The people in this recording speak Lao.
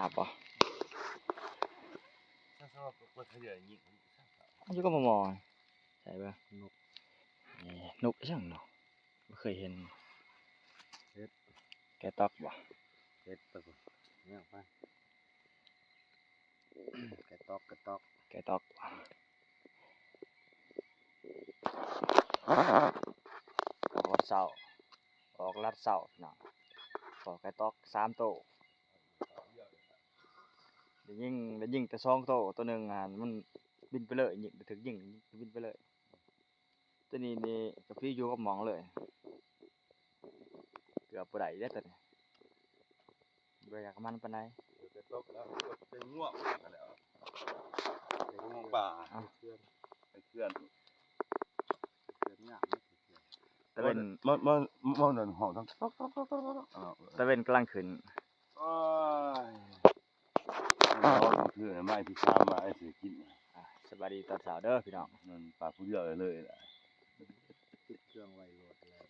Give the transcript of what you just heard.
ຮັບບໍ່? ຖ້າສຳລັບເປີດຂະເຫຍື່ອຍິງ ຢູ່ກັບໝໍ ໃສ່ເບິ່ງ ນົກ ນີ້ ນົກອີ່ຫຍັງເນາະ ບໍ່ເຄີຍເຫັນ. ເຫັດ ໄກ່ຕອກບໍ່? ເຫັດ ໄປ ໄກ່ຕອກ ໄກ່ຕອກ ໄກ່ຕອກ ອອກເຊົ້າ ອອກລັດເຊົ້າພີ່ນ້ອງ ພໍ້ໄກ່ຕອກສາມໂຕ ໄດ້ຍິງ ໄດ້ຍິງແຕ່ສອງໂຕ ໂຕໜຶ່ງຫັ້ນມັນບິນໄປເລີຍ ຍິງ ຖືກຍິງ ບິນໄປເລີຍ. ໂຕນີ້ນີ້ກະປິວຢູ່ກັບໝອງເລີຍ ເກືອບບໍ່ໄດ້ເດ້ໂຕນີ້ ບໍ່ຢາກມັນປານໃດ. ເປັນງົວ ເປັນງົວປ່າ ເປັນເຂື່ອນ ເປັນເຂື່ອນ ເຂື່ອນຍາກເນາະ ຕາເວັນ ມາ ມາ ມາ ມາ ຫ້ອງ ຕາເວັນກຳລັງຂຶ້ນ. ໂອ້ຍ ເອົາເທື່ອໄມ້ທີສາມມາໃຫ້ເສືອກິນ. ອ່າ ສະບາຍດີຕອນເຊົ້າເດີພີ່ນ້ອງ ມັນປາກຜູ້ດຽວເລີຍລະ ເຄື່ອງໄວ້ໂລດແລ້ວ